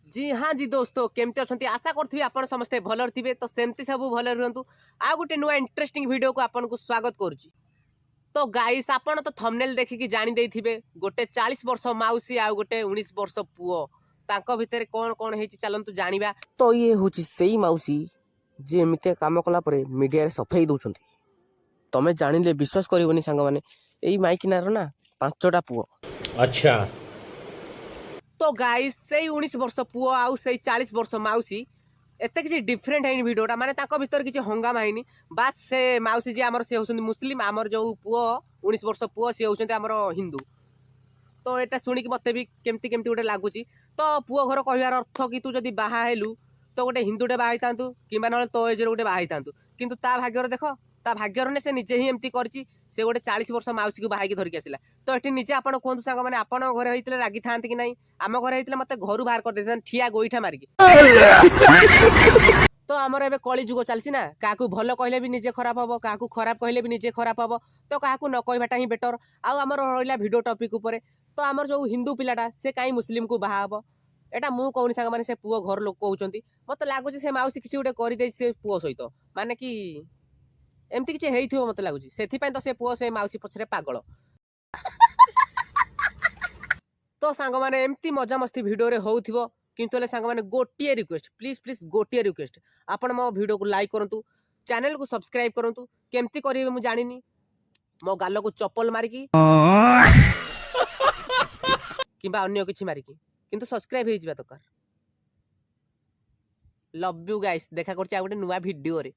जी हाँ जी दोस्तों, କେମିତି ଅଛନ୍ତି? ଆଶା କରୁଥିବି ଆପଣ ସମସ୍ତେ ଭଲରେ ଥିବେ। ତ ସେମିତି ସବୁ ଭଲରେ ରୁହନ୍ତୁ। ଆଉ ଗୋଟେ ନୂଆ ଇଣ୍ଟରେଷ୍ଟିଂ ଭିଡ଼ିଓକୁ ଆପଣଙ୍କୁ ସ୍ୱାଗତ କରୁଛି। ତ ଗାଇସ୍, ଆପଣ ତ ଥମ୍ବନେଲ୍ ଦେଖିକି ଜାଣି ଦେଇଥିବେ, ଗୋଟେ 40 ବର୍ଷ ମାଉସୀ ଆଉ ଗୋଟେ 19 ବର୍ଷ ପୁଅ, ତାଙ୍କ ଭିତରେ କ'ଣ କ'ଣ ହେଇଛି, ଚାଲନ୍ତୁ ଜାଣିବା। ତ ଇଏ ହେଉଛି ସେଇ ମାଉସୀ, ଯିଏ ଏମିତିଆ କାମ କଲା ପରେ ମିଡ଼ିଆରେ ସଫେଇ ଦେଉଛନ୍ତି। ତମେ ଜାଣିଲେ ବିଶ୍ୱାସ କରିବନି ସାଙ୍ଗମାନେ, ଏଇ ମାଇକିନାର ନା ପାଞ୍ଚଟା ପୁଅ। अच्छा। ତ ଗାଇସ୍, ସେଇ 19 ବର୍ଷ ପୁଅ ଆଉ ସେଇ 40 ବର୍ଷ ମାଉସୀ, ଏତେ କିଛି ଡିଫରେଣ୍ଟ ହେଇନି ଭିଡ଼ିଓଟା, ମାନେ ତାଙ୍କ ଭିତରେ କିଛି ହଙ୍ଗାମା ହେଇନି। ବାସ୍, ସେ ମାଉସୀ ଯିଏ ଆମର, ସେ ହେଉଛନ୍ତି ମୁସଲିମ। ଆମର ଯେଉଁ ପୁଅ, 19 ବର୍ଷ ପୁଅ, ସିଏ ହେଉଛନ୍ତି ଆମର ହିନ୍ଦୁ। ତ ଏଇଟା ଶୁଣିକି ମୋତେ ବି କେମିତି କେମିତି ଗୋଟେ ଲାଗୁଛି। ତ ପୁଅ ଘର କହିବାର ଅର୍ଥ କି ତୁ ଯଦି ବାହା ହେଲୁ ତ ଗୋଟେ ହିନ୍ଦୁଟେ ବାହା ହେଇଥାନ୍ତୁ, କିମ୍ବା ନହେଲେ ତୋ ଏଜରେ ଗୋଟେ ବାହା ହେଇଥାନ୍ତୁ। କିନ୍ତୁ ତା ଭାଗ୍ୟରେ ଦେଖ, ତା ଭାଗ୍ୟରେ ନା, ସେ ନିଜେ ହିଁ ଏମିତି କରିଛି। ସେ ଗୋଟେ 40 ବର୍ଷ ମାଉସୀକୁ ବାହାଇକି ଧରିକି ଆସିଲା। ତ ଏଠି ନିଜେ ଆପଣ କୁହନ୍ତୁ ସାଙ୍ଗମାନେ, ଆପଣଙ୍କ ଘରେ ହେଇଥିଲେ ରାଗିଥାନ୍ତେ କି ନାହିଁ? ଆମ ଘରେ ହେଇଥିଲେ ମୋତେ ଘରୁ ବାହାର କରିଦେଇଥାନ୍ତେ ଠିଆ ଗୋଇଠା ମାରିକି। ତ ଆମର ଏବେ କଳି ଯୁଗ ଚାଲିଛି ନା, କାହାକୁ ଭଲ କହିଲେ ବି ନିଜେ ଖରାପ ହବ, କାହାକୁ ଖରାପ କହିଲେ ବି ନିଜେ ଖରାପ ହବ। ତ କାହାକୁ ନ କହିବାଟା ହିଁ ବେଟର। ଆଉ ଆମର ରହିଲା ଭିଡ଼ିଓ ଟପିକ୍ ଉପରେ, ତ ଆମର ଯୋଉ ହିନ୍ଦୁ ପିଲାଟା, ସେ କାହିଁ ମୁସଲିମକୁ ବାହା ହବ? ଏଇଟା ମୁଁ କହୁନି ସାଙ୍ଗମାନେ, ସେ ପୁଅ ଘର ଲୋକ କହୁଛନ୍ତି। ମୋତେ ଲାଗୁଛି ସେ ମାଉସୀ କିଛି ଗୋଟେ କରିଦେଇଛି ସେ ପୁଅ ସହିତ, ମାନେ କି ଏମିତି କିଛି ହେଇଥିବ ମୋତେ ଲାଗୁଛି। ସେଥିପାଇଁ ତ ସେ ପୁଅ ସେ ମାଉସୀ ପଛରେ ପାଗଳ। ତ ସାଙ୍ଗମାନେ, ଏମିତି ମଜାମସ୍ତି ଭିଡ଼ିଓରେ ହେଉଥିବ, କିନ୍ତୁ ହେଲେ ସାଙ୍ଗମାନେ, ଗୋଟିଏ ରିକ୍ୱେଷ୍ଟ, ପ୍ଲିଜ୍ ପ୍ଲିଜ୍, ଗୋଟିଏ ରିକ୍ୱେଷ୍ଟ, ଆପଣ ମୋ ଭିଡ଼ିଓକୁ ଲାଇକ୍ କରନ୍ତୁ, ଚ୍ୟାନେଲକୁ ସବସ୍କ୍ରାଇବ୍ କରନ୍ତୁ। କେମିତି କରିବେ ମୁଁ ଜାଣିନି, ମୋ ଗାଲକୁ ଚପଲ ମାରିକି କିମ୍ବା ଅନ୍ୟ କିଛି ମାରିକି, କିନ୍ତୁ ସବସ୍କ୍ରାଇବ୍ ହେଇଯିବା ଦରକାର। ଲଭ୍ you guys, ଦେଖା କରୁଛି ଆଉ ଗୋଟେ ନୂଆ ଭିଡ଼ିଓରେ।